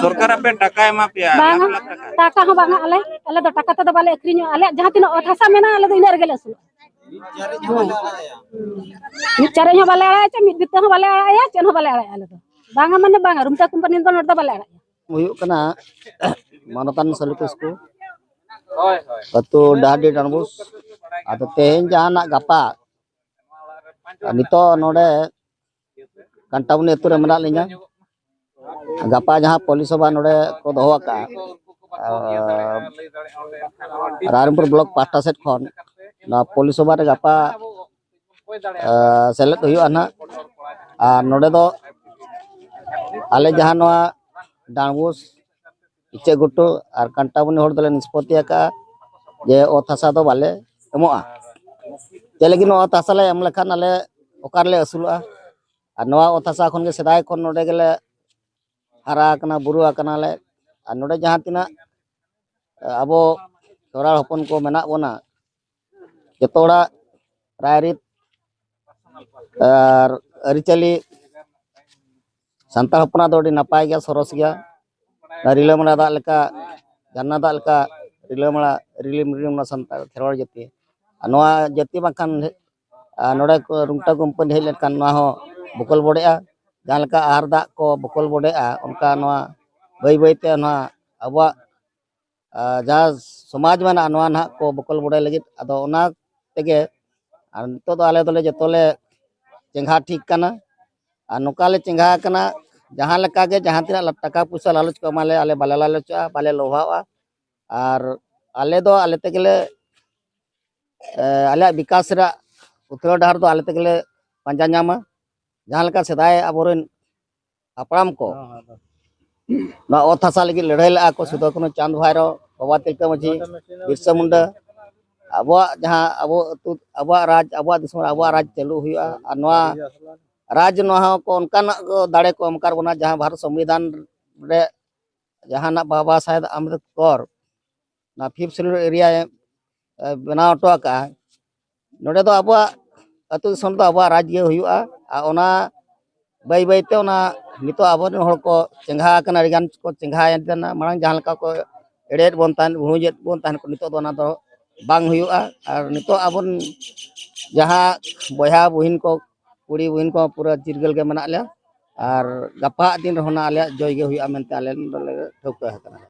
ᱥᱚᱨᱠᱟᱨ ᱟᱯᱮ ᱴᱟᱠᱟᱭ ᱮᱢᱟ ᱯᱮᱭᱟ, ᱵᱟᱝᱟ, ᱞᱟᱠᱷ ᱞᱟᱠᱷ ᱴᱟᱠᱟ? ᱴᱟᱠᱟ ᱦᱚᱸ ᱵᱟᱝᱟ, ᱟᱞᱮ, ᱟᱞᱮ ᱫᱚ ᱴᱟᱠᱟ ᱛᱮᱫᱚ ᱵᱟᱞᱮ ᱟᱹᱠᱷᱨᱤᱧᱚᱜᱼᱟ, ᱟᱞᱮᱭᱟᱜ ᱡᱟᱦᱟᱸ ᱛᱤᱱᱟᱹᱜ ᱚᱛ ᱦᱟᱥᱟ ᱢᱮᱱᱟᱜᱼᱟ, ᱟᱞᱮ ᱫᱚ ᱤᱱᱟᱹᱜ ᱨᱮᱜᱮ ᱞᱮ ᱟᱹᱥᱩᱞᱚᱜᱼᱟ᱾ ᱢᱤᱫ ᱪᱟᱨᱮᱡ ᱦᱚᱸ ᱵᱟᱞᱮ ᱟᱲᱟᱜᱟ, ᱪᱮ ᱢᱤᱫ ᱵᱤᱛᱟᱹ ᱦᱚᱸ ᱵᱟᱞᱮ ᱟᱲᱟᱜᱟ, ᱪᱮᱫ ᱦᱚᱸ ᱵᱟᱞᱮ ᱟᱲᱟᱜᱟ ᱟᱞᱮ ᱫᱚ᱾ ᱵᱟᱝᱟ ᱢᱟᱱᱮ ᱵᱟᱝᱟ, ᱨᱩᱢᱴᱟ ᱠᱳᱢᱯᱟᱱᱤ ᱫᱚ ᱱᱚᱰᱮ ᱫᱚ ᱵᱟᱞᱮ ᱟᱲᱟᱜᱟ᱾ ᱦᱩᱭᱩᱜ ᱠᱟᱱᱟ ᱢᱟᱱᱚᱛᱟᱱ ᱥᱟᱞᱩ ᱠᱤᱥᱠᱩ, ᱟᱹᱛᱩ ᱰᱟᱦᱟᱨᱰᱤ ᱰᱟᱸᱰᱵᱳᱥ᱾ ᱟᱫᱚ ᱛᱮᱦᱮᱧ ᱡᱟᱦᱟᱱᱟᱜ ᱜᱟᱯᱟ, ᱟᱨ ᱱᱤᱛᱚᱜ ᱱᱚᱰᱮ ᱠᱟᱱᱴᱟᱵᱩᱱᱤ ᱟᱹᱛᱩ ᱨᱮ ᱢᱮᱱᱟᱜ ᱞᱤᱧᱟ᱾ ᱜᱟᱯᱟ ᱡᱟᱦᱟᱸ ᱯᱚᱞᱤ ᱥᱚᱵᱷᱟ ᱱᱚᱰᱮ ᱠᱚ ᱫᱚᱦᱚ ᱟᱠᱟᱫᱼᱟ, ᱨᱟᱭᱨᱚᱝᱯᱩᱨ ᱵᱞᱚᱠ ᱯᱟᱦᱴᱟ ᱥᱮᱫ ᱠᱷᱚᱱ ᱱᱚᱣᱟ ᱯᱚᱞᱤ ᱥᱚᱵᱷᱟ ᱨᱮ ᱜᱟᱯᱟ ᱥᱮᱞᱮᱫ ᱦᱩᱭᱩᱜᱼᱟ ᱱᱟᱦᱟᱜ᱾ ᱟᱨ ᱱᱚᱰᱮ ᱫᱚ ᱟᱞᱮ ᱡᱟᱦᱟᱸ ᱱᱚᱣᱟ ᱰᱟᱸᱰᱵᱩᱥ, ᱤᱪᱟᱹᱜ ᱜᱷᱩᱴᱩ ᱟᱨ ᱠᱟᱱᱴᱟᱵᱚᱱᱤ ᱦᱚᱲ ᱫᱚᱞᱮ ᱱᱤᱥᱯᱚᱛᱤ ᱟᱠᱟᱫᱼᱟ ᱡᱮ ᱚᱛ ᱦᱟᱥᱟ ᱫᱚ ᱵᱟᱞᱮ ᱮᱢᱚᱜᱼᱟ᱾ ᱪᱮᱫ ᱞᱟᱹᱜᱤᱫ ᱱᱚᱣᱟ ᱚᱛ ᱦᱟᱥᱟ ᱞᱮ ᱮᱢ ᱞᱮᱠᱷᱟᱱ ᱟᱞᱮ ᱚᱠᱟ ᱨᱮᱞᱮ ᱟᱹᱥᱩᱞᱚᱜᱼᱟ? ᱟᱨ ᱱᱚᱣᱟ ᱚᱛ ᱦᱟᱥᱟ ᱠᱷᱚᱱ ᱜᱮ ᱥᱮᱫᱟᱭ ᱠᱷᱚᱱ ᱱᱚᱰᱮ ᱜᱮᱞᱮ ᱦᱟᱨᱟ ᱟᱠᱟᱱᱟ, ᱵᱩᱨᱩ ᱟᱠᱟᱱᱟᱞᱮ᱾ ᱟᱨ ᱱᱚᱰᱮ ᱡᱟᱦᱟᱸ ᱛᱤᱱᱟᱹᱜ ᱟᱵᱚ ᱠᱷᱮᱨᱣᱟᱲ ᱦᱚᱯᱚᱱ ᱠᱚ ᱢᱮᱱᱟᱜ ᱵᱚᱱᱟ, ᱡᱚᱛᱚ ᱦᱚᱲᱟᱜ ᱨᱟᱭᱨᱤᱛ ᱟᱨ ᱟᱹᱨᱤᱪᱟᱹᱞᱤ ᱥᱟᱱᱛᱟᱲ ᱦᱚᱯᱚᱱᱟᱜ ᱫᱚ ᱟᱹᱰᱤ ᱱᱟᱯᱟᱭ ᱜᱮᱭᱟ, ᱥᱚᱨᱚᱥ ᱜᱮᱭᱟ᱾ ᱨᱤᱞᱟᱹᱢᱟᱞᱟ ᱫᱟᱜ ᱞᱮᱠᱟ, ᱡᱷᱟᱨᱱᱟ ᱫᱟᱜ ᱞᱮᱠᱟ ᱨᱤᱞᱟᱹᱢᱟᱞᱟ, ᱨᱤᱞᱤᱢ ᱨᱤᱞᱤᱢ ᱚᱱᱟ ᱥᱟᱱᱛᱟᱲ ᱠᱷᱮᱨᱣᱟᱲ ᱡᱟᱹᱛᱤ᱾ ᱟᱨ ᱱᱚᱣᱟ ᱡᱟᱹᱛᱤ ᱵᱟᱝᱠᱷᱟᱱ, ᱟᱨ ᱱᱚᱰᱮ ᱠᱚ ᱨᱩᱝᱴᱟ ᱠᱳᱢᱯᱟᱱᱤ ᱦᱮᱡ ᱞᱮᱱᱠᱷᱟᱱ ᱱᱚᱣᱟ ᱦᱚᱸ ᱵᱚᱠᱚᱞ ᱵᱚᱰᱮᱜᱼᱟ᱾ ᱡᱟᱦᱟᱸ ᱞᱮᱠᱟ ᱟᱦᱟᱨ ᱫᱟᱜ ᱠᱚ ᱵᱚᱠᱚᱞ ᱵᱚᱰᱮᱜᱼᱟ, ᱚᱱᱠᱟ ᱱᱚᱣᱟ ᱵᱟᱹᱭ ᱵᱟᱹᱭᱛᱮ ᱱᱚᱣᱟ ᱟᱵᱚᱣᱟᱜ, ᱟᱨ ᱡᱟᱦᱟᱸ ᱥᱚᱢᱟᱡᱽ ᱢᱮᱱᱟᱜᱼᱟ, ᱱᱚᱣᱟ ᱱᱟᱦᱟᱜ ᱠᱚ ᱵᱚᱠᱚᱞ ᱵᱚᱰᱮ ᱞᱟᱹᱜᱤᱫ᱾ ᱟᱫᱚ ᱚᱱᱟ ᱛᱮᱜᱮ ᱟᱨ ᱱᱤᱛᱚᱜ ᱫᱚ ᱟᱞᱮ ᱫᱚᱞᱮ ᱡᱚᱛᱚ ᱞᱮ ᱪᱮᱸᱜᱷᱟ ᱴᱷᱤᱠ ᱠᱟᱱᱟ᱾ ᱟᱨ ᱱᱚᱝᱠᱟ ᱞᱮ ᱪᱮᱸᱜᱷᱟ ᱟᱠᱟᱱᱟ, ᱡᱟᱦᱟᱸ ᱞᱮᱠᱟ ᱜᱮ ᱡᱟᱦᱟᱸ ᱛᱤᱱᱟᱹᱜ ᱴᱟᱠᱟ ᱯᱚᱭᱥᱟ ᱞᱟᱞᱚᱪ ᱠᱚ ᱮᱢᱟ ᱞᱮᱭᱟ, ᱟᱞᱮ ᱵᱟᱞᱮ ᱞᱟᱞᱚᱪᱚᱜᱼᱟ, ᱵᱟᱞᱮ ᱞᱚᱵᱷᱟᱜᱼᱟ᱾ ᱟᱨ ᱟᱞᱮ ᱫᱚ ᱟᱞᱮ ᱛᱮᱜᱮᱞᱮ, ᱮ, ᱟᱞᱮᱭᱟᱜ ᱵᱤᱠᱟᱥ ᱨᱮᱭᱟᱜ ᱩᱛᱷᱱᱟᱹᱣ ᱰᱟᱦᱟᱨ ᱫᱚ ᱟᱞᱮ ᱛᱮᱜᱮᱞᱮ ᱯᱟᱸᱡᱟ ᱧᱟᱢᱟ᱾ ᱡᱟᱦᱟᱸ ᱞᱮᱠᱟ ᱥᱮᱫᱟᱭ ᱟᱵᱚᱨᱮᱱ ᱦᱟᱯᱲᱟᱢ ᱠᱚ ᱱᱚᱣᱟ ᱚᱛ ᱦᱟᱥᱟ ᱞᱟᱹᱜᱤᱫ ᱞᱟᱹᱲᱦᱟᱹᱭ ᱞᱮᱫᱼᱟ ᱠᱚ, ᱥᱤᱫᱩ ᱠᱟᱹᱱᱦᱩ, ᱪᱟᱸᱫᱽ ᱵᱷᱟᱭᱨᱳ, ᱵᱟᱵᱟ ᱛᱤᱞᱠᱟᱹ ᱢᱟᱹᱡᱷᱤ, ᱵᱤᱨᱥᱟ ᱢᱩᱱᱰᱟ᱾ ᱟᱵᱚᱣᱟᱜ ᱡᱟᱦᱟᱸ ᱟᱵᱚ ᱟᱹᱛᱩ, ᱟᱵᱚᱣᱟᱜ ᱨᱟᱡᱽ, ᱟᱵᱚᱣᱟᱜ ᱫᱤᱥᱚᱢ ᱨᱮ ᱟᱵᱚᱣᱟᱜ ᱨᱟᱡᱽ ᱪᱟᱹᱞᱩ ᱦᱩᱭᱩᱜᱼᱟ᱾ ᱟᱨ ᱱᱚᱣᱟ ᱨᱟᱡᱽ ᱱᱚᱣᱟ ᱦᱚᱸ ᱠᱚ ᱚᱱᱠᱟᱱᱟᱜ ᱠᱚ ᱫᱟᱲᱮ ᱠᱚ ᱮᱢ ᱟᱠᱟᱫ ᱵᱚᱱᱟ, ᱡᱟᱦᱟᱸ ᱵᱷᱟᱨᱚᱛ ᱥᱚᱝᱵᱤᱫᱷᱟᱱ ᱨᱮ ᱡᱟᱦᱟᱸ ᱱᱟᱜ ᱵᱟᱵᱟ ᱥᱟᱦᱮᱵᱽ ᱟᱢᱵᱮᱫᱽᱠᱚᱨ ᱚᱱᱟ ᱯᱷᱤᱯᱛᱷ ᱥᱤᱰᱩᱞ ᱮᱨᱤᱭᱟ ᱵᱮᱱᱟᱣ ᱦᱚᱴᱚ ᱟᱠᱟᱫᱼᱟ᱾ ᱱᱚᱰᱮ ᱫᱚ ᱟᱵᱚᱣᱟᱜ ᱟᱹᱛᱩ ᱫᱤᱥᱚᱢ ᱫᱚ ᱟᱵᱚᱣᱟᱜ ᱨᱟᱡᱽ ᱜᱮ ᱦᱩᱭᱩᱜᱼᱟ᱾ ᱟᱨ ᱚᱱᱟ ᱵᱟᱹᱭ ᱵᱟᱹᱭᱛᱮ ᱚᱱᱟ ᱱᱤᱛᱚᱜ ᱟᱵᱚᱨᱮᱱ ᱦᱚᱲ ᱠᱚ ᱪᱮᱸᱜᱷᱟ ᱟᱠᱟᱱᱟ, ᱟᱹᱰᱤᱜᱟᱱ ᱠᱚ ᱪᱮᱸᱜᱷᱟᱭᱮᱱ ᱛᱟᱦᱮᱱᱟ᱾ ᱢᱟᱲᱟᱝ ᱡᱟᱦᱟᱸ ᱞᱮᱠᱟ ᱠᱚ ᱮᱲᱮᱭᱮᱫ ᱵᱚᱱ ᱛᱟᱦᱮᱸᱫ, ᱵᱷᱩᱲᱩᱡᱮᱫ ᱵᱚᱱ ᱛᱟᱦᱮᱸᱫ ᱠᱚ, ᱱᱤᱛᱚᱜ ᱫᱚ ᱚᱱᱟ ᱫᱚ ᱵᱟᱝ ᱦᱩᱭᱩᱜᱼᱟ᱾ ᱟᱨ ᱱᱤᱛᱚᱜ ᱟᱵᱚᱨᱮᱱ ᱡᱟᱦᱟᱸ ᱵᱚᱭᱦᱟ ᱵᱩᱦᱤᱱ ᱠᱚ, ᱠᱩᱲᱤ ᱵᱩᱦᱤᱱ ᱠᱚ ᱯᱩᱨᱟᱹ ᱪᱤᱨᱜᱟᱹᱞ ᱜᱮ ᱢᱮᱱᱟᱜ ᱞᱮᱭᱟ᱾ ᱟᱨ ᱜᱟᱯᱟ ᱫᱤᱱ ᱨᱮᱦᱚᱸ ᱱᱟ ᱟᱞᱮᱭᱟᱜ ᱡᱚᱭ ᱜᱮ ᱦᱩᱭᱩᱜᱼᱟ ᱢᱮᱱᱛᱮ ᱟᱞᱮ ᱱᱚᱰᱮ ᱞᱮ ᱴᱷᱟᱹᱣᱠᱟᱹ ᱟᱠᱟᱱᱟ᱾